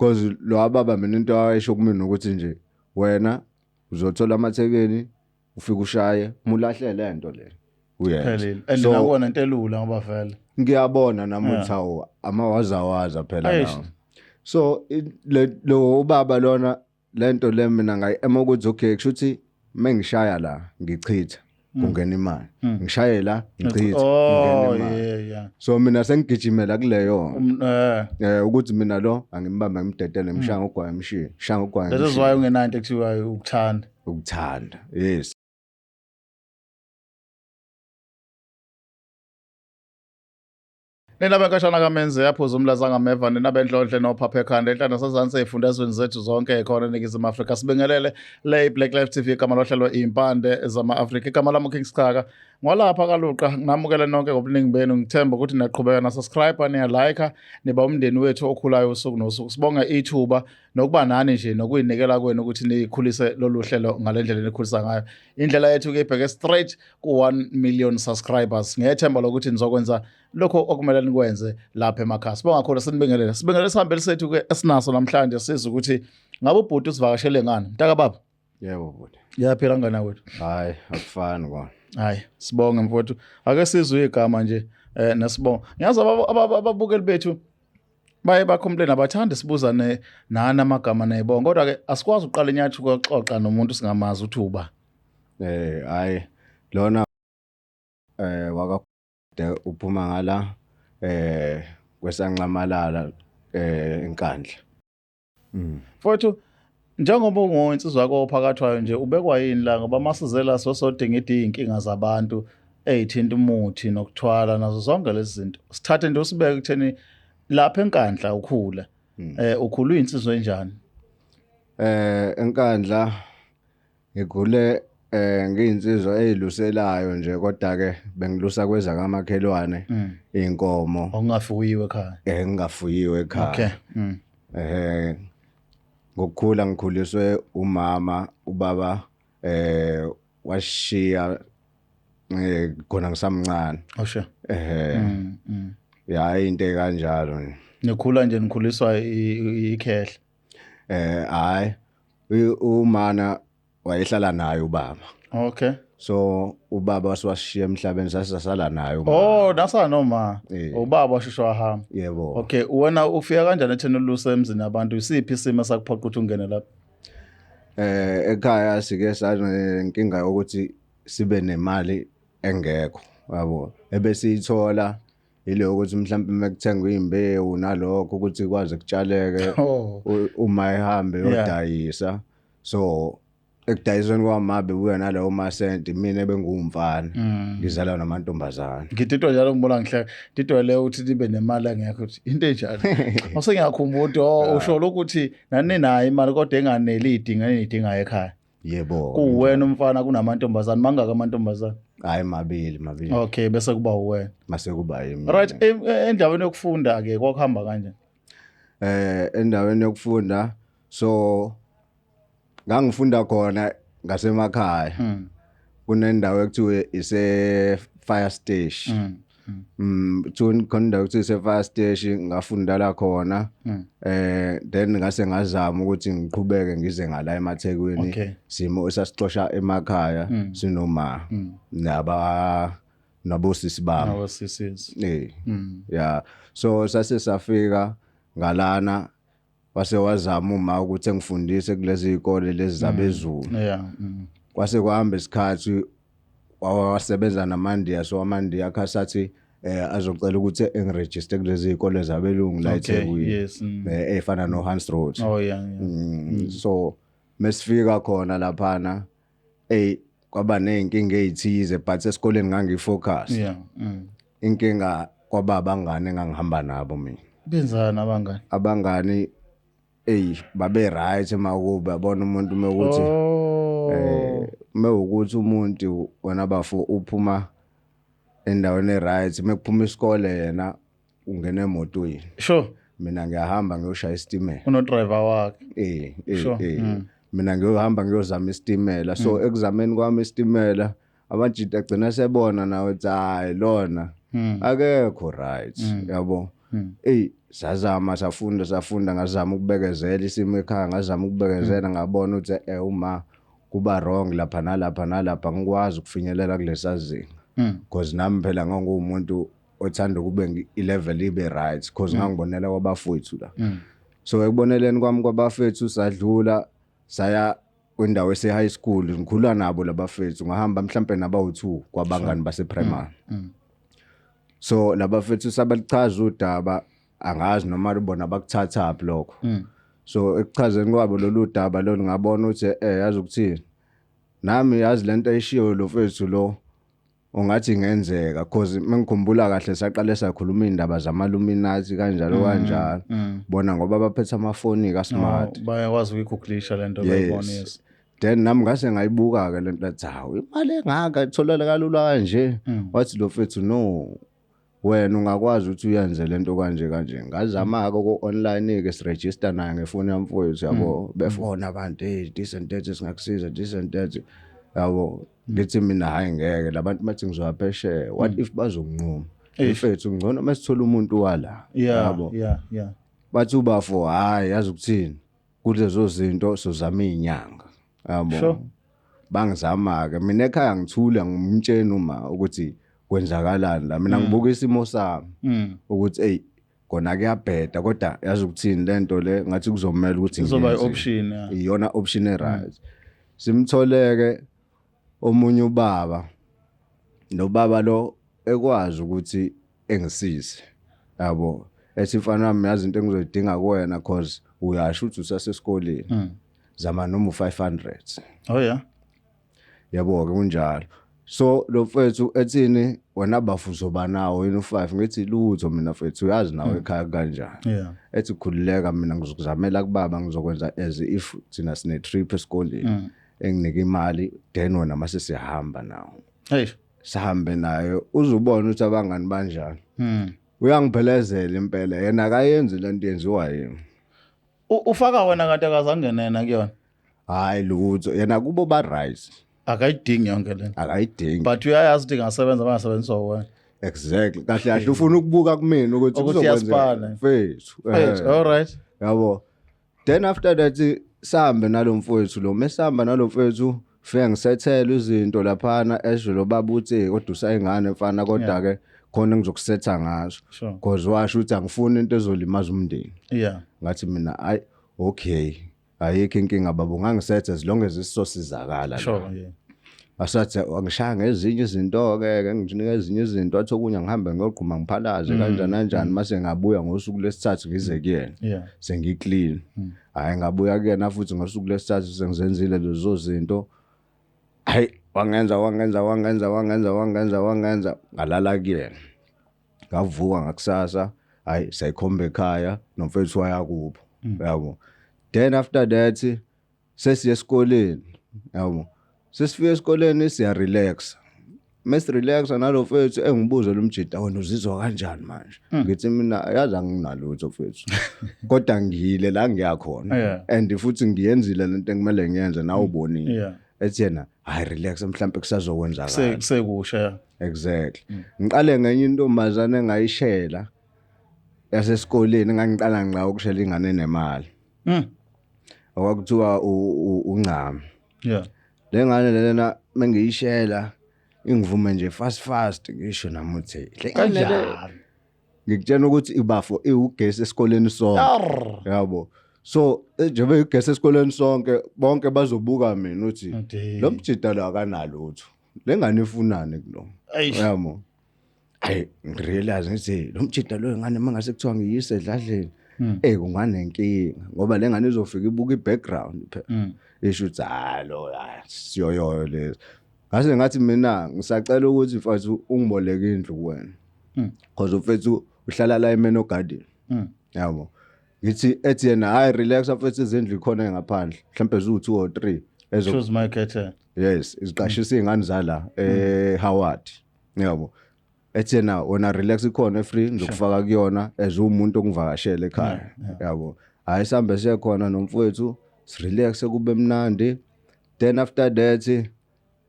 Because lo baba mina into ayisho kumina ukuthi nje wena uzothola amathekeni ufike ushaye mulahle lento le uyenze. Phelile. And So- nakona into elula ngoba vele. Ngiyabona nami Yeah. ukuthi hawu amawazawaza phela Eish. lawo. So lo ubaba lona lento le mina ngayi-ema ukuthi okay kushuthi mengishaya la ngichitha kungena imali, ngishaye la ngichitha Oh kungena imali. yeah. So mina sengigijimela kuleyo ukuthi mina lo angimbambe ngimdedele ngimshaya ngogwayi ngimshiye, ngishaya ngogwayi That is ngimshiye. why ungenanto ekuthiwa ukuthanda. Ukuthanda, yes. Nina benkashana kaMenzi yaphuza umlaza ngameva, nina benhlonhle nophapha ekhanda enhla nasezansi ey'fundazweni zethu zonke khona eNingizimu Afrika. Sibingelele le Black Life TV, igama lohlelo iy'mpande zama-Afrika. Igama lami uKing Schaka. Ngolapha kaLuqa, nginamukele nonke ngobuningi benu. Ngithemba ukuthi niyaqhubeka na-subscribe, niya-like, niba umndeni wethu okhulayo usuku nosuku. Sibonge ithuba nokuba nani nje nokuyinikela kwenu ukuthi nikhulise lolu hlelo ngale ndlela enikhulisa ngayo. Indlela yethu-ke ibheke straight ku-1 million subscribers. Ngiyethemba lokuthi nizokwenza lokho okumele nikwenze lapha emakhaya. Sibonga kakhulu, sinibingelele. Sibingelele sihambele sethu-ke esinaso namhlanje sizwe ukuthi ngabe ubhuti usivakashele ngani. Mntaka baba. Yebo bhuti. Ngiyaphila ngane wethu. Hayi akufani kona. Hayi sibonge mfowethu. Ake sizwe igama nje nesibongo. Ngiyazi ababukeli bethu baye ba-complain abathandi sibuzane nani amagama neyibongo, kodwa ke asikwazi ukuqala inyathi ukuxoxa nomuntu singamazi ukuthi uba. Hayi lona waka uphuma ngala kwesanxamalala eNkandla. Mfowethu, njengoba ungowinsizwa kophakathwayo nje ubekwa yini la, ngoba masizela sosodinga iy'nkinga zabantu ey'thinta umuthi nokuthwala nazo zonke lezi zinto. Sithathe nje usibeke ekutheni lapha eNkandla ukhula. Ukhula uyinsizwa enjani? ENkandla ngigule ngiyinsizwa eyiluselayo nje, kodwa ke bengilusa kweza kamakhelwane inkomo. Okungafuyiwe ekhaya. Ngingafuyiwe ekhaya. Okay. Ngokukhula ngikhuliswe umama, ubaba washiya khona ngisamncane. Oh sure. Ya into ekanjalo nje. Nikhula nje nikhuliswa ikhehla. Hayi umana wayehlala naye ubaba. Okay. So ubaba wasiwashiya emhlabeni, sasasala naye umama. Oh, nasala noma. Ubaba washesha wahamba. Yebo. Okay, wena ufika kanjani etheni ulusa emzini abantu? Isiphi isimo esakuphoqa ukuthi ungene lapha? Ekhaya sike sanenkinga yokuthi sibe nemali engekho, yabo. Ebesiyithola ile ukuthi mhlawumbe mekuthengwa imbewu nalokho ukuthi kwaze kutshaleke uma ehambe yodayisa. So ekudayisweni kwama bebuya nalawo masenti, mina benguwumfana ngizalwa namantombazane. Ngididwa njalo ngibona ngihleka, didwa leyo ukuthi nibe nemali engekho, ukuthi into enjalo. Mase ngiyakhumbula ukuthi usho ukuthi naninayo imali kodwa enganeli idinga enidingayo ekhaya. Yebo. Kuwena umfana kunamantombazane, mangaka amantombazane? Hayi mabili. Okay, bese kuba uwena. Mase kuba yimi. Right, endaweni yokufunda ke kwakuhamba kanjani? Endaweni yokufunda, so ngangifunda khona ngasemakhaya. Kunendawo ekuthiwe ise fire station. Kuthiwa khona indawo ekuthiwa ise fire station, ngafunda la khona. Then ngase ngazama ukuthi ngiqhubeke ngize ngala emaThekwini. Simo esasixosha emakhaya sinoma naba nabosisi bami. Nabosisi. Yeah. So sase safika ngalana, wase wazama uma ukuthi engifundise kulezi zikole lezi zabezulu. Kwase kwahamba isikhathi wasebenza namandiya, so amandiya akhasathi azocela ukuthi engiregister kulezi zikole zabelungu la eThekwini. Efana no Hans Road. Oh yeah, yeah. So mesifika khona laphana kwaba nezinkinga ezithize, but esikoleni ngangifocus. Inkinga kwaba abangani engangihamba nabo mina. Benzani abangani? Abangani babe right makuba yabona umuntu mekuthi mewukuthi umuntu wena bafo uphuma endaweni right, mekuphuma isikole yena ungena emotweni. Mina ngiyahamba ngiyoshaya isitimela. Uno driver wakhe. Mina ngiyohamba ngiyozama isitimela. So ekuzameni kwami isitimela abajita agcina sebona nawe ukuthi hayi lona akekho right, yabo. Sazama, safunda, safunda, ngazama ukubekezela isimo ekhaya, ngazama ukubekezela, ngabona ukuthi uma kuba wrong lapha nalapha nalapha, ngikwazi ukufinyelela kulesa zinga, because nami phela nganguwumuntu othanda ukube i-level ibe right, because ngangibonela kwabafowethu la. So ekuboneleni kwami kwabafethu, sadlula saya kwindawo ese-high school. Ngikhula nabo labafethu, ngahamba mhlampe nabawu-2 kwabangani base-primary. So labafethu sabalichaza udaba, angazi noma bona bakuthathaphi lokho. So ekuchazeni kwabo lolu daba lolu, ngabona ukuthi yazi ukuthini, nami yazi lento ayishiyo lo mfethu lo, ungathi ingenzeka, cause mengikhumbula kahle saqale sakhuluma indaba zama-Illuminati kanjalo kanjalo, bona ngoba baphethe amafoni ka-smart. Oh, bayakwazi ukuyigugulisha lento bayibone. Yes. Then nami ngase ngayibuka ke lento, athi hawu, imali engaka itholakala kalula kanje. Wathi lo mfethu, "No, wena ungakwazi ukuthi uyenze lento kanje kanje." Ngazama ke ku online ke, siregister naye ngefoni yamfowethu, yabo, befona abantu, "Hey, this and that, singakusiza, this and that," yabo. Ngithi mina, "Hayi, ngeke, labantu bathi ngizoya phesheya, what if bazonquma mfethu? Ngcono masithola umuntu wala." Yabo. Bathi ubafo, "Hayi, yazi ukuthini, kulezo zinto sozama izinyanga," yabo. Bangizama ke mina ekhaya, ngithule, ngimtsheni uma ukuthi kwenzakalani la. Mina ngibuka isimo sami ukuthi hey, kona kuyabheda, kodwa yazi ukuthini, lento le ngathi kuzomela ukuthi izoba ngiyenze. I-option, yeah. Iyona option e-right. Simtholeke omunye ubaba, nobaba lo ekwazi ukuthi engisize, yabo, ethi, "Mfana wami, yazi into engizoyidinga kuwena, cause uyasho ukuthi usasesikoleni, zama noma u500." Yabo ke, kunjalo. So lo mfethu ethini, "Wena bafu, uzoba nawo yini u5?" Ngithi, "Lutho mina mfethu, uyazi nawe ekhaya kanjani." Ethi, "Khululeka, mina ngizokuzamela kubaba, ngizokwenza as if thina sine trip esikoleni, enginike imali, then wena mase sihamba nawo." Hey. Sihambe nayo, uzubona ukuthi abangani banjani. Uyangiphelezela impela, yena akayenzi lento, yenziwa yimi. Ufaka wena kanti akazangenena kuyona. Hayi, lutho, yena kubo ba right. Akayidingi yonke lento. Akayidingi. But uyayazi ukuthi ingasebenza bangasebenziswa wena. Exactly, kahle kahle ufuna ukubuka kumina ukuthi ukuthi kuzokwenzeka. iyasipana. Mfethu. Hey, all right. Yabo, then after that sahambe nalo mfowethu lo, mesihamba nalo mfowethu, fike ngisethele izinto laphana, esho lo baba uthi, "Kodwa usayingane mfana, kodwa ke khona ngizokusetha ngaso," cause washo ukuthi angifuni into ezolimaza umndeni. Ngathi mina, "Hayi, okay, ayikho inkinga baba, ungangisetha as long as isisosizakala la." Asathi angishaya ngezinye izinto ke, ke nginika ezinye izinto, athi okunye ngihambe ngiyogquma, ngiphalaze kanjani kanjani, mase ngabuya ngosuku lesithathu ngize kuyena sengiclean. Hayi, ngabuya kuyena futhi ngosuku lesithathu sengizenzile lezo zinto. Hayi, wangenza, wangenza, wangenza, wangenza, wangenza, wangenza, ngalala kuyena. Ngavuka ngakusasa, hayi, sayikhomba ekhaya, nomfethu waya kubo, yabo. Then after that sesiye esikoleni, yabo. Sesifika esikoleni, siya relax, mesi relaxa nalo mfethu, engibuza lo mjida, "Wena uzizwa kanjani manje?" Ngithi mina, "Yazi, anginalutho mfethu, kodwa ngiyile la ngiyakhona and futhi ngiyenzile lento ekumele ngiyenze, nawe ubonile." Ethi yena, "Hayi, relax, mhlawumbe kusazokwenzakala." Sekusha, yeah. Exactly. Ngiqale ngenye intombazane engayishela yasesikoleni, ngangiqala ngqa ukushela ingane enemali, okwakuthiwa uNcami. Le ngane lena mengiyishela, ingivume nje fast fast, ngisho nami uthi le ngane le, Kanjani? ngikutshena ukuthi ibafo iwugesi esikoleni sonke. Arr. Yabo, so njengoba igesi esikoleni sonke, bonke bazobuka mina uthi lo mjida lo akanalutho, le ngane ifunani kulo? Eish. Yabo, hayi, ngirealize ngithi lo mjida lo, ingane mangase kuthiwa ngiyise edladleni, kunganenkinga, ngoba le ngane izofika ibuka i-background phela, isho ukuthi hayi, lo, hayi, siyoyoyo lezi. Ngase ngathi mina, "Ngisacela ukuthi mfethu ungiboleke indlu kuwena," cause mfethu uhlala la eManor Garden. Yabo, ngithi, ethi yena, "Hayi, relax mfethu, izindlu ikhona ngaphandle, mhlawumbe ziwu-2 or 3 ezo." Choose my kettle. Yes, iziqashisa iy'ngane zala eh Howard, yabo. Ethi yena, "Wena relax, ikhona free, ngizokufaka kuyona as umuntu ongivakashela ekhaya," yabo. Hayi, sihambe siye khona nomfowethu, sirelax, kube mnandi. Then after that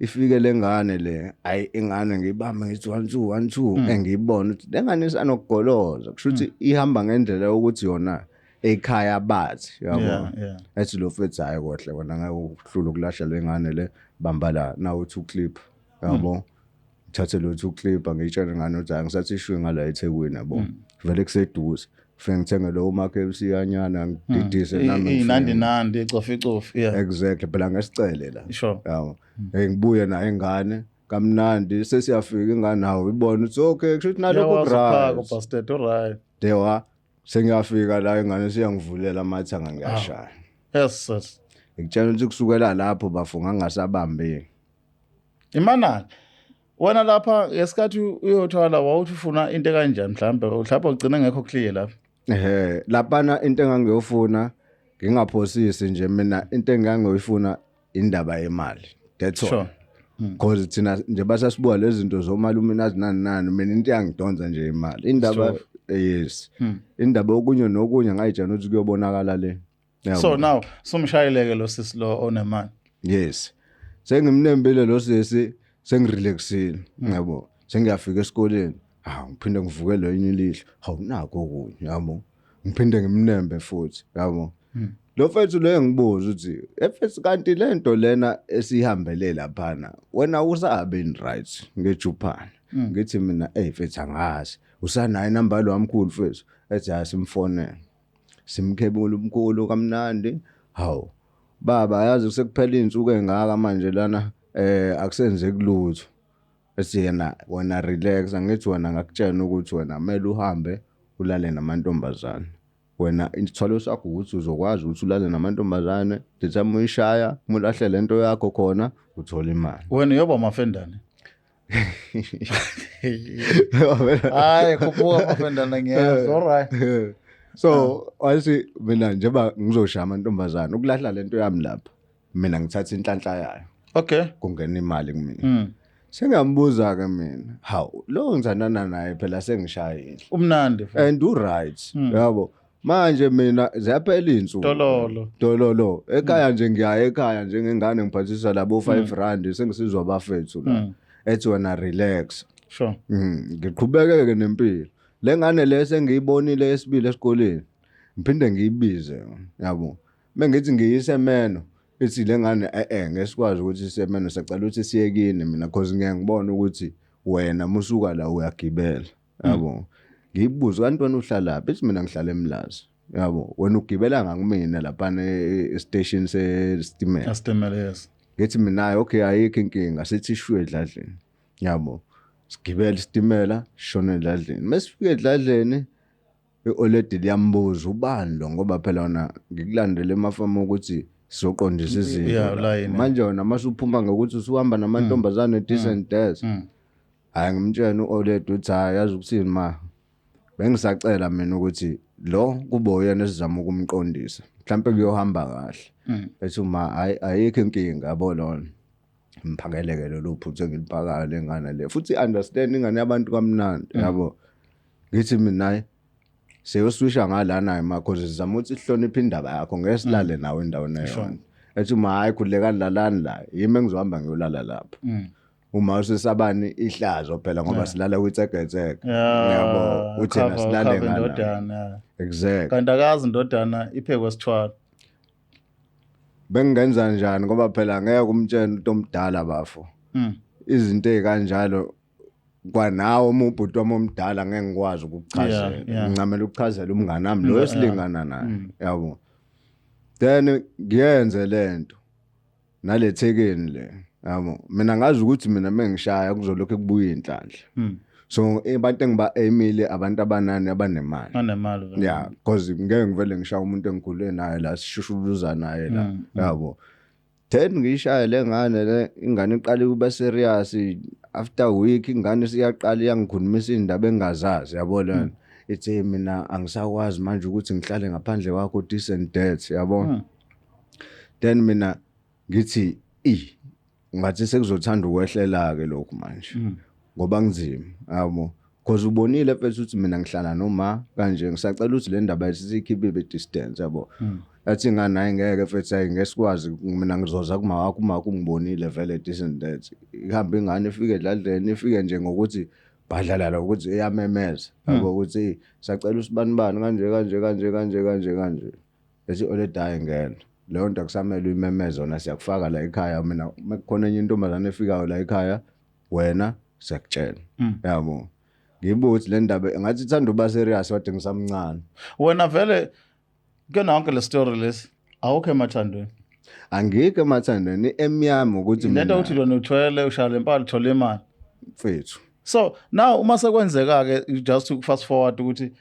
Ifike lengane le, ayi, ingane ngiyibambe ngithi 1 2 1 2, engiyibona ukuthi lengane isanokugoloza, kusho ukuthi ihamba ngendlela yokuthi yona ekhaya bathi yabo. Ethi lo mfethu, hayi kohle, wena ngeke uhlule ukulahla lengane le, bamba la nawu two clip, yabo. Ngithathe lo two clip, ngiyitshele ngane ukuthi hayi, ngisathi ishwe ngala eThekwini, yabo, vele kuseduze, fike ngithenge lo ma KFC yanyana, ngididise nami ngifike. Iy'nandi nandi, icofi cofi, yeah. Exactly, phela ngesicele la. Yabo, ngibuye nayo ingane kamnandi, sesiyafika ingane nawo ibona ukuthi okay, kusho ukuthi nalokho Uyawazi ukuphaka, right. Bastard, alright. Dewa sengiyafika la, ingane siyangivulela amathanga, ngiyashaya. Yes. Ngikutshela ukuthi kusukela lapho bafo ngangasabambeki. Imana wena lapha ngesikhathi uyothwala wawuthi ufuna into ekanjani? Mhlambe ugcine ngekho clear lapha. Ehhe, laphana into engangiyofuna, ngingaphosisi nje mina, into engangiyoyifuna indaba yemali, that's all. Because thina nje basasibuka lezi zinto zomalume nazi nani nani, mina into yangidonsa nje imali, indaba, yes, indaba okunye nokunye ngayitshela ukuthi kuyobonakala le. Yabo. So now sumshayileke lo sisi lo onemali. Yes, sengimnembile lo sisi, sengirelaxile, yabo, sengiyafika esikoleni, hawu, ngiphinde ngivuke lenye ilihlo, hawu, nakho okunye, yabo, ngiphinde ngimnembe futhi, yabo. Lo mfethu lo engibuza ukuthi, efethu, kanti lento lena esihambele laphana, wena usabe right ngejuphana? Ngithi mina, hey mfethu, angazi, usanayo inamba lo wamkhulu mfethu? Ethi hayi, simfonele, simkhebula umkhulu kamnandi, hawu baba, yazi sekuphela izinsuku ezingaka manje lana, akusenzeki lutho. Ethi yena, wena relax, angithi wena ngakutshela ukuthi wena kumele uhambe ulale namantombazane, wena isithwalo sakho ukuthi uzokwazi ukuthi ulale namantombazane, the time uyishaya uma ulahle lento yakho khona uthola imali. Wena uyoba mafendane. Hayi, khuphuka mafendane, ngiyazi. Alright. So wathi mina njengoba ngizoshaya amantombazane, ukulahla lento yami lapha, mina ngithatha inhlanhla yayo, kungena imali kumina. Sengiyambuza ke mina, hawu, lo ngithandana naye phela sengishayile. Umnandi futhi. And u-right, yabo. Manje mina ziyaphela iy'nsuku. Dololo. Dololo ekhaya nje, ngiyaya ekhaya njengengane, ngiphathisa labo R5, sengisizwa abafethu la. Ethi wena relax. Ngiqhubeke-ke nempilo, le ngane le sengiyibonile esibili esikoleni, ngiphinde ngiyibize, yabo, mengithi ngiyise emeno, ithi le ngane, eh ngesikwazi ukuthi isemeno, siyacela ukuthi siye kini mina, cause ngiye ngibone ukuthi wena musuka la uyagibela, yabo. Ngiyibuze, kanti wena uhlalaphi? Ithi mina ngihlala eMlazi, yabo, wena ugibela ngakumina laphana e-station sesitimela. Asitimela, yes. Ngithi mina hayi, okay, ayikho inkinga, sithi ishuye edladleni, yabo, sigibele isitimela, sishone edladleni. Mesifika edladleni, i-oledi liyambuza, ubani lo? Ngoba phela wona ngikulandele emafamu ukuthi sizoqondisa izinto la. Layini. Manje wena masuphuma ngokuthi usuhamba namantombazane, this and that. Hayi, ngimtshela u-oledi ukuthi hayi, yazi ukuthini ma, bengisacela mina ukuthi lo kube uyena esizama ukumqondisa, mhlampe kuyohamba kahle. Ethi uma, hayi, ayikho inkinga, yabo, lona ngiphakeleke lolu phuthu engiliphakayo lengane le, futhi understand ingane yabantu kamnandi, yabo. Ngithi mina hayi, seyoswisha ngalana ma, cause sizama ukuthi sihloniphe indaba yakho, ngeke silale nawe endaweni eyodwa. Ethi uma, hayi, khululekani, lalani la, yimi engizohamba ngiyolala lapho. Uma usesabani ihlazo phela, ngoba silala kwitsegetsege, yabo, uthi yena silale cover ngala. Indodana, yeah. Exactly. Kanti akazi indodana iphekwe sithwalo. Bengingenza njani? Ngoba phela ngeke umtshele umuntu omdala bafo izinto ey'kanjalo, kwanawe uma ubhuti wami omdala ngeke ngikwazi ukukuchazela. Ngincamela ukuchazela umngane wami lo esilingana naye, yabo. Then ngiyenze lento nale thekeni le, yabo, mina ngazi ukuthi mina mengishaya kuzolokhu kubuya inhlanhla. So abantu engiba aimile abantu abanani, abanemali. Anemali vele. Yeah, because ngeke ngivele ngishaya umuntu engikhule naye la, sishushuluza naye la, yabo. Then ngiyishaye le ngane le, ingane iqale ukuba serious after week, ingane siyaqala iyangikhulumisa indaba engazazi, yabo, lena ithi, "Hey, mina angisakwazi manje ukuthi ngihlale ngaphandle kwakho," this and that, yabo. Then mina ngithi, i ngathi sekuzothanda ukwehlela ke lokhu manje, ngoba ngizima, yabo. Because ubonile mfethu ukuthi mina ngihlala noma kanje, ngisacela ukuthi le ndaba esiyikhiphe ibe distance, yabo. Yathi ingane, hayi ngeke mfethu, hayi ngeke sikwazi, mina ngizoza kuma wakho, uma wakho ungibonile vele, this and that. Ihambe ingane ifike edladleni, ifike nje ngokuthi bhadlalala ukuthi iyamemeza, yabo, ukuthi sacela usibanibani kanje kanje kanje kanje kanje kanje. Ethi oledi, hayi ngena, leyo nto akusamele uyimemeze wona, siyakufaka la ekhaya. Mina mekukhona enye intombazane efikayo la ekhaya, wena siyakutshela, yabo. Ngibuthi ukuthi le ndaba engathi ithanda uba serious kade ngisamncane. Wena vele kuyona yonke le story lesi awukho emathandweni? Angikho emathandweni, emyami ukuthi lento mina ukuthi lona uthwele, ushaya le mpahla, uthole imali. Mfethu. So now uma sekwenzeka-ke, just to fast forward, ukuthi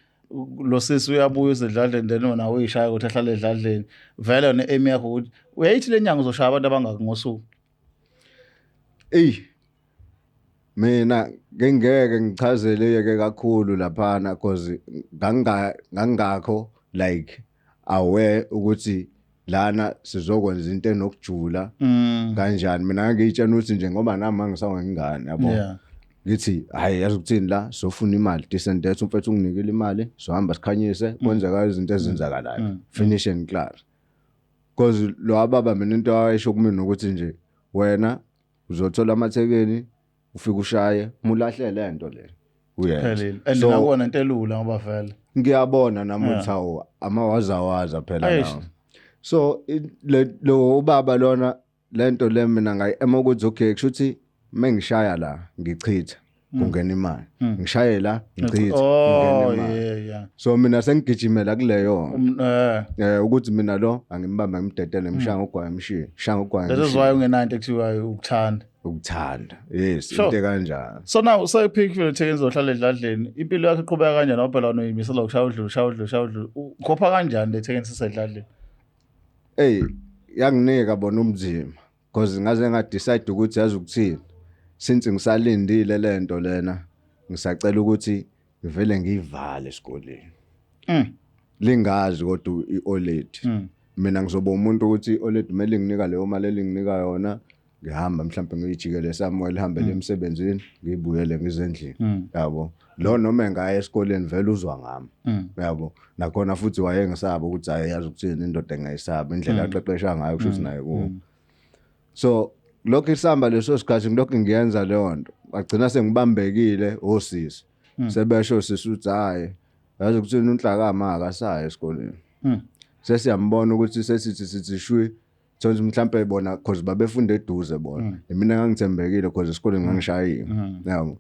lo sisi uyabuya uzedladleni, then wena uyishaya ukuthi ahlale edladleni vele, wena aim yakho ukuthi uyayithi le nyanga uzoshaya abantu abangaki ngosuku? Eyi, mina ngengeke ngichazele ke kakhulu laphana, cause ngangakho like aware ukuthi lana sizokwenza into enokujula kanjani. Mina ngangiyitshela ukuthi nje ngoba nami ngisawengane, yabo, ngithi hayi, yazi ukuthini, la sofuna imali decent, that umfethu unginikile imali, sohamba sikhanyise, kwenzeka izinto ezenzakalayo, finish and clear. Because lo baba mina into ayisho kumina ukuthi nje wena uzothola amathekeni, ufike ushaye, mulahle lento le uyenze. Phelile and So, nakona into elula ngoba vele ngiyabona nami ukuthi hawu, amawazawaza phela Eish. lawo. So lo ubaba lona, lento le mina ngayi-ema ukuthi okay, kusho ukuthi mengishaya la ngichitha, kungena imali, ngishaye la ngichitha, kungena imali. So mina sengigijimela kuleyo ukuthi mina lo angimbambe, ngimdedele, ngimshaya ngogwayi, ngimshiye, ngishaya ngogwayi, That is ngimshiye. why ungenayo into ekuthiwa ukuthanda. Ukuthanda, yes. Sure. Into kanjalo. So now seyiphikile ethekeni, uzohlala edladleni, impilo yakho iqhubeka kanjani? Ngoba phela wena uyimisela ukushaya udlule, ushaya udlule, ushaya udlule, ukhopha kanjani le thekeni sisedladleni? Ey, yanginika bona umzima, because ngaze nga decide ukuthi yazi ukuthini, since ngisalindile lento lena, ngisacela ukuthi ngivele ngiyivale esikoleni, lingazi kodwa i-olady. Mina ngizoba umuntu ukuthi i-olady kumele nginika leyo mali elinginika yona, ngihamba mhlawumbe ngiyijikele somewhere, lihambele emsebenzini, ngibuyele ngize endlini, yabo. Lo noma engaya esikoleni vele uzwa ngami, yabo. Nakhona futhi wayengisaba ukuthi hayi, yazi ukuthini, indoda engayisaba indlela aqeqesha ngayo, kusho ukuthi naye kuwo. So lokhu isamba leso sikhathi ngilokhu ngiyenza leyo nto, bagcina sengibambekile osisi, sebesho sisi ukuthi hayi, yazi ukuthini, uNhlakama akasayo esikoleni, sesiyambona ukuthi sesithi sithi shwi, thola mhlambe bona, cause babefunda eduze bona. Mina ngangithembekile cause esikoleni ngangishayiwe, yabo.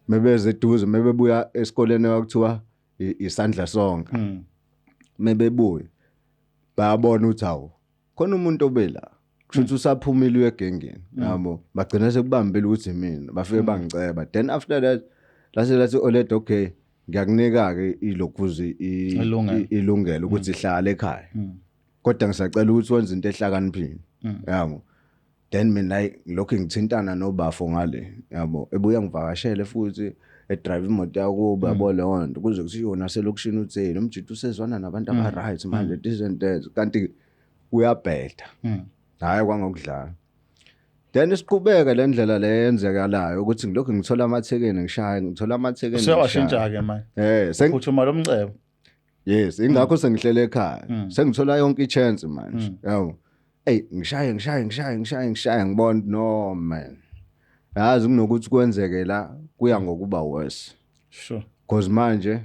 Mebeze eduze, mebebuya esikoleni kwakuthiwa isandla sonke, mebebuya bayabona ukuthi hawu, khona umuntu obela, kusho ukuthi usaphumile uye egengeni, yabo. Bagcina sekubambile ukuthi mina, bafike bangiceba. Then after that lase lathi olady, okay, ngiyakunika ke ilokhuzi Ilungelo. Ilungelo ukuthi ihlale ekhaya, kodwa ngisacela ukuthi wenze into ehlakaniphile, yabo. Then mina hayi, ngilokhu ngithintana nobafo ngale, yabo, ebuya ngivakashele futhi, edrive imoto yakubo, yabo, leyo nto kuze kuthiwe naselokishini utheni, umjito usezwana nabantu aba-right manje, this and that, kanti uyabheda, hhayi kwangokudlala. Then siqhubeke le ndlela le yenzekalayo ukuthi ngilokhu ngithola amathekeni, ngishaya, ngithola amathekeni, ngishaya. Usewashintsha-ke manje. Phuthuma lo mcebo. Yes, ingakho sengihlele ekhaya, sengithola yonke i-chance manje, yabo. Ey, ngishaye, ngishaye, ngishaye, ngishaye, ngishaye, ngibona no man, yazi kunokuthi kwenzeke la kuya ngokuba worse, because manje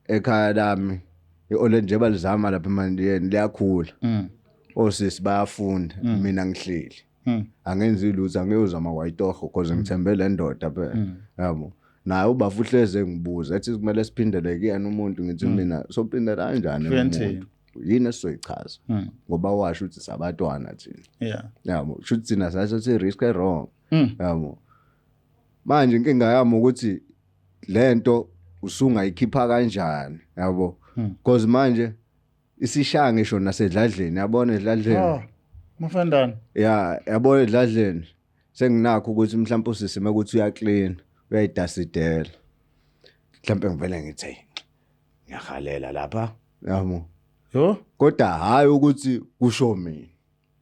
ekhaya lami i-olady nje balizama lapha emandiyeni liyakhula, osisi bayafunda, mina ngihleli, angenzi lutho, angiyozama kwayitoho because ngithembe le ndoda phela, yabo. Naye ubafa uhleze ngibuza ethi kumele siphindele kuyena umuntu, ngithi mina sophindela kanjani Fike umuntu? nithini? Yini esizoyichaza, ngoba washo ukuthi sabatwana thina, yabo, kusho ukuthi thina sasithathe i-risk e-wrong, yabo. Manje inkinga yami ukuthi lento usungayikhipha kanjani, yabo, because manje isishaya ngisho nasedladleni, yabona, edladleni. Oh, mafendana. Ya, yabona, edladleni senginakho ukuthi mhlawumbe usisime ukuthi uyaclean, uyayidasidela, mhlawumbe ngivele ngithi hey, ngiyahalela lapha, yabo. Yo, Kodwa hayi ukuthi kusho mina.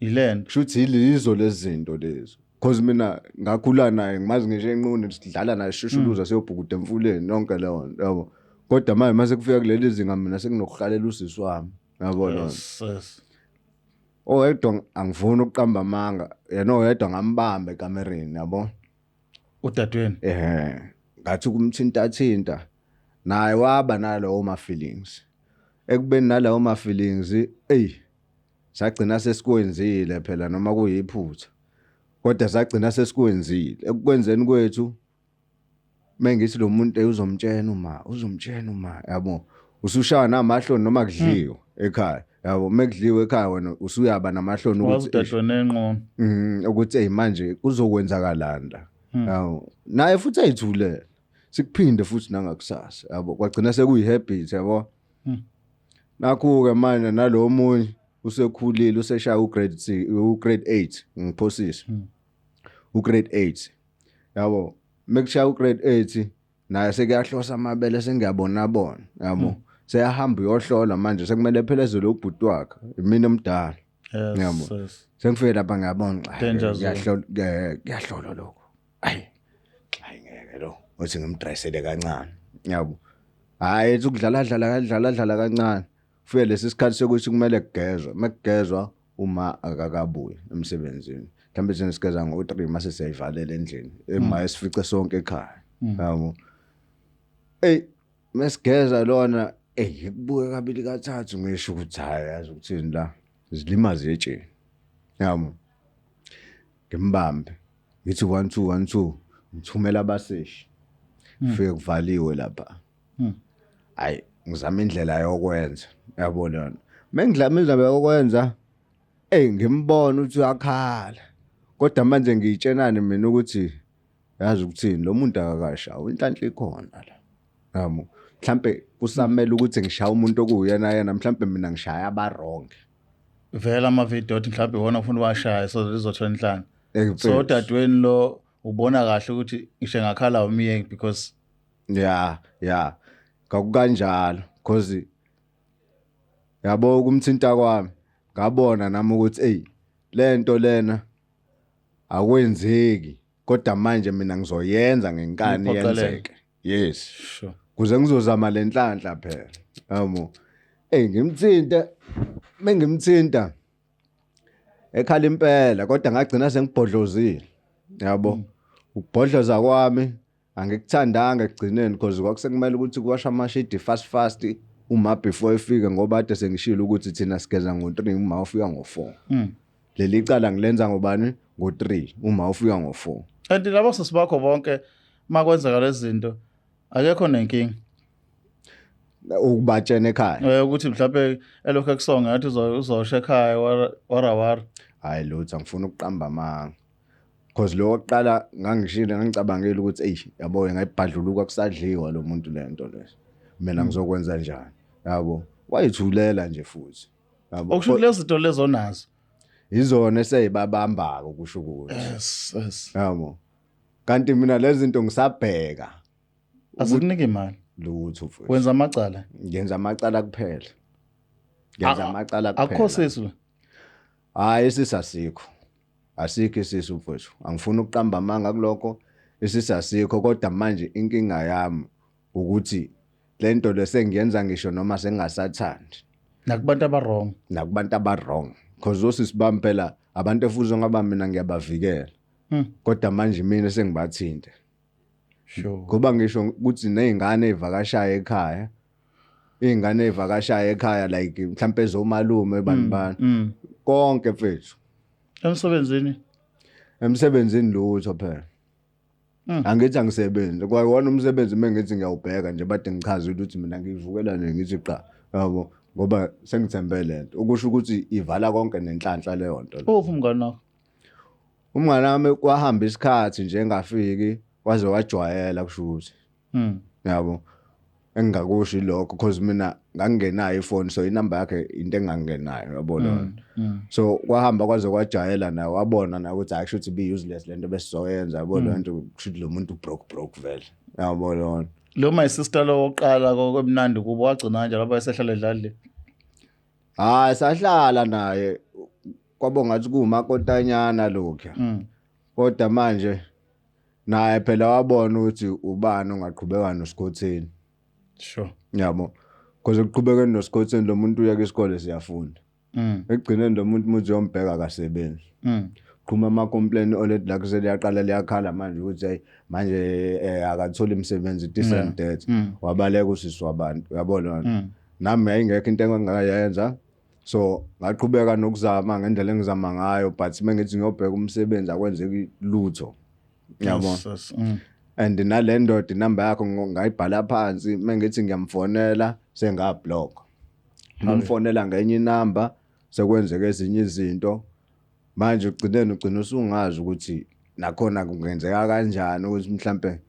Ilento. Kusho ukuthi yizo lezi zinto lezo. Cause mina ngakhula naye, ngimazi ngisho enqunu, sidlala naye, sishushuluza, siyobhukuda emfuleni, yonke leyo nto, yabo. Kodwa manje mase kufika kuleli zinga, mina sekunokuhlalela usisi wami, yabo lona. Yes. Oyedwa, angifuni ukuqamba amanga, yena oyedwa ngambamba ekamereni, yabo. Udadewenu? Ehhe, ngathi ukumthinta thinta, naye waba nalowo ma feelings. Ekubeni nalawo ma feelings, ey, sagcina sesikwenzile phela, noma kuyiphutha, kodwa sagcina sesikwenzile. Ekukwenzeni kwethu, mengithi lo muntu uzomtshena uma, uzomtshena uma, yabo, usushaya namahloni noma kudliwe ekhaya, yabo. Mekudliwe ekhaya, wena usuyaba namahloni wazi ukuthi udadewenu enqunu. Ukuthi hey, manje kuzokwenzakalani la, yabo. Naye futhi ayithulele, sikuphinde futhi nangakusasa, yabo. Kwagcina sekuyi-habit, yabo. Nakhu-ke manje nalo munye usekhulile, useshaya u-grade 6, u-grade 8, ngiphosisa, u-grade 8, yabo. Mekushaya u-grade 8, naye sekuyahlosa amabele, sengiyabona bona, yabo, seyahamba uyohlola. Manje sekumele ephelezele ubhuti wakhe, imina omdala. Yabo. Sengifike lapha, ngiyabona, cha, Danger zone. kuyahlola, kuyahlolwa lokho. Ayi, hayi, ngeke lo, uthi ngimdressele kancane, yabo. Hayi, ethi ukudlala dlala, kadlala dlala kancane, kufike lesi sikhathi sokuthi kumele kugezwe. Makugezwa, uma akakabuyi emsebenzini, mhlawumbe thina sigeza ngo-3, mase siyayivalela endlini, ema esifice sonke ekhaya, yabo. Ey, mesigeza lona, ey, ngikubuke kabili kathathu, ngisho ukuthi hayi, yazi ukuthini la, zilimaze etsheni, yabo. Ngimbambe, ngithi 1 2 1 2, ngithumela abaseshi, fike kuvaliwe lapha. Hayi, ngizama indlela yokwenza, yabo lona. Mengidlama indlela yokwenza, ey, ngimbona ukuthi uyakhala, kodwa manje ngiyitshenani mina ukuthi yazi ukuthini, lo muntu akakashawa, inhlanhla ikhona la, yabo. Mhlambe kusamele ukuthi ngishaya umuntu okuwuyena yena, mhlambe mina ngishaya aba-wrong. Vele amavidiyo athi mhlawumbe iwona ufuna uwashaye so lizothola inhlanga. So udadewenu lo ubona kahle ukuthi ngisho engakhala umyeki because Ya, kwakukanjalo, cause yabo, ukumthinta kwami, ngabona nami ukuthi ey, lento lena akwenzeki, kodwa manje mina ngizoyenza ngenkani. Uyiphoqelele. Yenzeke, yes. Kuze ngizozama lenhlanhla phela, yabo. Ey, ngimthinte, mengimthinta ekhala impela, kodwa ngagcina sengibhodlozile, yabo. Ukubhodloza kwami angikuthandanga ekugcineni, because kwakusekumele ukuthi kuwasha amashidi fast fast uma before efike, ngoba kade sengishilo ukuthi thina sigeza ngo-3, uma ufika ngo-4. Leli cala ngilenza ngobani? Ngo-3, uma ufika ngo-4. Kanti labo sisi bakho bonke, makwenzeka lezi zinto, akekho nenkinga? Ukubatshena ekhaya? Ukuthi mhlawumbe elokhu ekusonga ngathi uzosha ekhaya, wara wara wara. Hayi lutho, angifuni ukuqamba amanga, cause lo wokuqala ngangishilo, ngangicabangela ukuthi eyi, yabo, ngayibhadluluka kusadliwa lo muntu lento le, mina ngizokwenza njani, yabo. Wayithulela nje futhi, yabo. Okusho ukuthi lezi zinto lezo nazo Izona eseyibabambako, kusho ukuthi yabo, kanti mina lezi zinto ngisabheka. Azikunika imali? Lutho, mfowethu. Wenza amacala? Ngenza amacala kuphela, ngenza amacala kuphela. Akukho sisu la? Hayi, isisu asikho, asikho isisu, mfowethu. Angifuni ukuqamba amanga kulokho, isisu asikho. Kodwa manje inkinga yami ukuthi lento lesengiyenza ngisho noma sengingasathandi. Nakubantu aba-wrong. Nakubantu aba-wrong, because osisi bami phela abantu efuze ngaba mina ngiyabavikela, kodwa manje mina sengibathinte. Ngoba ngisho ukuthi ney'ngane ey'vakashayo ekhaya, iy'ngane ey'vakashayo ekhaya, like mhlampe ezomalume, bani bani, konke, mfethu. Emsebenzini? Emsebenzini lutho phela. Angithi angisebenzi kwayiwona umsebenzi. Uma ngithi ngiyawubheka nje, bade ngichazile ukuthi mina ngiyivukela nje, ngithi qa, yabo, ngoba sengithembe lento, okusho ukuthi ivala konke nenhlanhla leyo nto le. Uphi umngani wakho? Umngane wami kwahamba isikhathi nje engafiki, waze wajwayela, kusho ukuthi, yabo. Engingakusho ilokho, because mina ngangingenayo ifoni, so inamba yakhe into engangingenayo, yabo lona. So kwahamba kwaze kwajwayela naye, wabona naye ukuthi hayi, kusho ukuthi bi-useless lento besizoyenza, yabo lento, kusho ukuthi lo muntu broke, broke vele, yabo lona. Lo my sister lo wokuqala kwemnandi kubo wagcina kanjalo, abayesehlala edladleni? Hayi, sahlala naye, kwabo ngathi kuwumakotanyana lokhuya. Kodwa manje naye phela wabona ukuthi ubani ongaqhubeka noSikhotheni. Sure. Yabo. Because ekuqhubekeni noSikhotheni lo muntu uya kwisikole siyafunda. Ekugcineni lo muntu muthi uyombheka akasebenzi. Qhuma ama-complain already la kuseliyaqala liyakhala manje ukuthi hey manje akatholi imisebenzi this and that. Wabaleka usisi wabantu, uyabona. Nami yayingekho into engingayenza. So ngaqhubeka nokuzama ngendlela engizama ngayo, but mengithi ngiyobheka umsebenzi akwenzeki lutho. Yabo. Yes. And nale ndoda inamba yakho ngayibhala phansi, mengithi ngiyamfonela sengablock. Ngimfonela ngenye inamba sekwenzeka ezinye izinto. Manje ugcineni ugcina usungazi ukuthi nakhona kungenzeka kanjani ukuthi mhlambe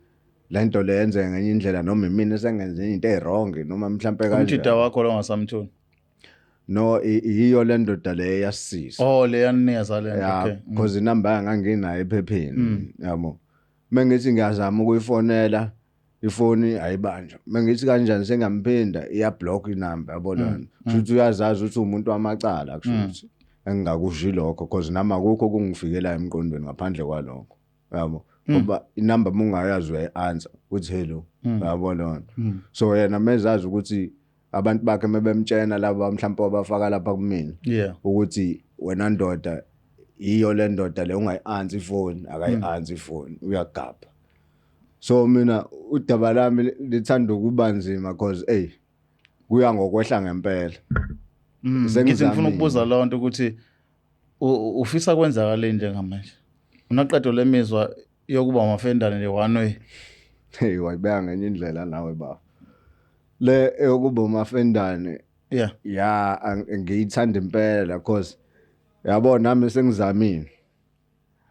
lento le yenzeke ngenye indlela, noma imina esengenze into ewrong, noma mhlambe Umjida kanjani. wakho lo ngasamtholi. No, yiyo le ndoda le yasisa. Oh, le yanikeza le nto. Ya, because inamba yanganginayo ephepheni, yabo. Mengithi ngiyazama ukuyifonela ifoni ayibanjwa, mengithi kanjani sengiyamphinda iyablock inamba, yabo lona. Futhi uyazazi ukuthi umuntu wamacala, kusho ukuthi engingakusho lokho because nami akukho okungifikela emqondweni ngaphandle kwalokho, yabo, ngoba inamba mungayazi uyayi-answer uthi hello, yabo lona. So yena mezazi ukuthi abantu bakhe mebemtshena laba mhlawumbe abafaka lapha kumina ukuthi wena ndoda, yiyo le ndoda le, ungayi-answer ifoni, akayi-answer ifoni, uyagabha. So mina udaba lami lithanda ukuba nzima cause ey kuya ngokwehla ngempela. Ngithi Sengizamile. ngifuna ukubuza loo nto ukuthi ufisa kwenzakaleni njengamanje? Unaqedo lemizwa yokuba umafendane nje one way? Hey, wayibeka ngenye indlela nawe baba. Le eyokuba umafendane, ya, ngiyithanda impela cause yabo nami sengizamile.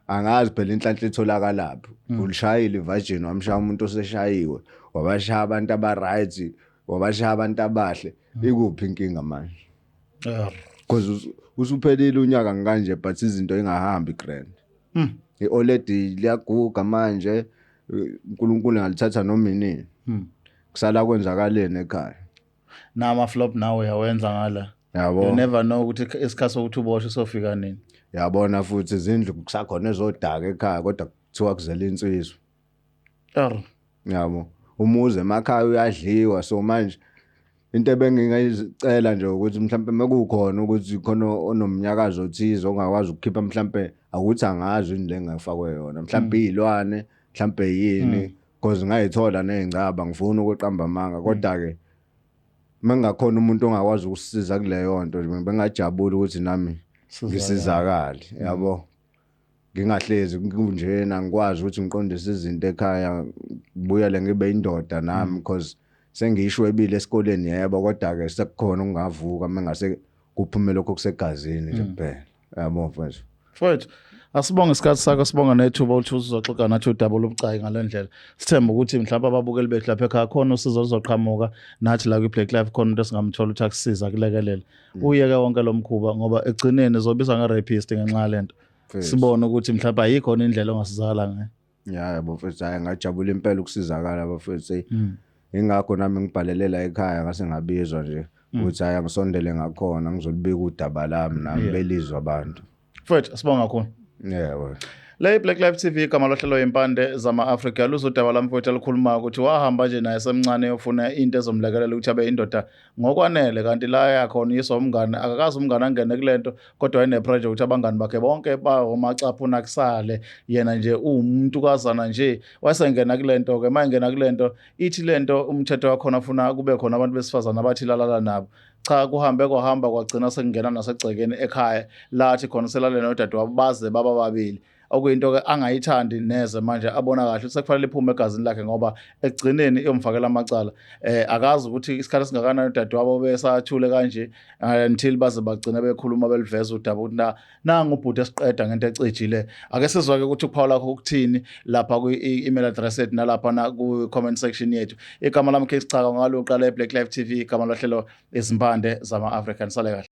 Angazi phela inhlanhla itholakalaphi. Ulishayile ivirgin, wamshaya umuntu oseshayiwe, wabashaya abantu aba-right, wabashaya abantu abahle. Ikuphi inkinga manje? Because usuphelile unyaka ngikanje, but izinto ingahambi grand. I-oledi liyaguga manje, uNkulunkulu angalithatha noma inini. Kusala kwenzakaleni ekhaya? Nama flop nawe uyawenza ngala. Yabo. You never know ukuthi isikhathi sokuthi uboshwe sofika nini. Yabona futhi izindlu kusakhona ezodaka ekhaya, kodwa kuthiwa kuzela insizwa. Yabo. Umuzi emakhaya uyadliwa, so manje into ebengingayicela nje ukuthi mhlambe mekukhona ukuthi khona onomnyakazo othize ongakwazi ukukhipha, mhlambe akuthi angazi yini le engafakwe yona, mhlambe izilwane, mhlambe yini, because ngayithola nezingcaba, ngifuna ukuqamba amanga, kodwa ke mengakhona umuntu ongakwazi ukusisiza kuleyo nto bengajabula ukuthi nami ngisizakale, yabo. Ngingahlezi kunjena, ngikwazi ukuthi ngiqondise izinto ekhaya, ngibuyele ngibe indoda nami, because sengiyishwebile esikoleni, yebo, kodwa ke sekukhona okungavuka mengase kuphume lokho kusegazini nje kuphela, yabo mfethu. Mfethu, asibonge isikhathi sakho, sibonga nethuba ukuthi uzoxoxa nathi udaba olubucayi ngale ndlela. Sithemba ukuthi mhlawumbe ababukeli bethu lapha ekhaya khona usizo luzoqhamuka, nathi la kwi-Black Life khona umuntu esingamthola ukuthi akusiza akulekelele. Uyeke wonke lo mkhuba ngoba ekugcineni uzobizwa nge-rapist ngenxa yalento. Sibone ukuthi mhlawumbe ayikho indlela ongasizakala ngayo. Ya, yabo mfethu, hayi ngajabula impela ukusizakala bafethu. Ingakho nami ngibhalelela ekhaya ngase ngabizwa nje ukuthi hayi angisondele ngakhona ngizolibika udaba lami nami belizwa abantu. Mfethu, sibonga kakhulu. Yebo. Le Black Life TV, igama lohlelo Impande zama-Afrika. Luzodaba lamfowethu elikhulumayo ukuthi wahamba nje naye semncane yofuna into ezomlekelela ukuthi abe indoda ngokwanele, kanti la yakhona uyiswa umngane, akakazi umngane angene kule nto, kodwa wayenepressure ukuthi abangani bakhe bonke bawomacaphuna kusale yena nje uwumuntukazana nje, wayesengena kule nto-ke. Uma engena kule nto ithi le nto umthetho wakhona afuna kube khona abantu besifazane abathi lalala nabo. Cha, kuhambe kwahamba kwagcina sekungena nasegcekeni ekhaya, lathi khona selale nodadewabo baze baba babili, okuyinto-ke angayithandi neze. Manje abona kahle ukuthi sekufanele iphume egazini lakhe ngoba ekugcineni iyomfakela amacala. Akazi ukuthi isikhathi esingakanani udadewabo besathule kanje until baze bagcina bekhuluma beliveza udaba ukuthi nangu ubhuti esiqeda ngento ecijile. Ake sizwe-ke ukuthi ukuphawula lakho ukuthini lapha kwi-email address yethu nalapha ku-comment section yethu. Igama lami King Sichaka, ngalo uqala e-Black Life TV, igama lohlelo Izimpande zama-African. Sale kahle.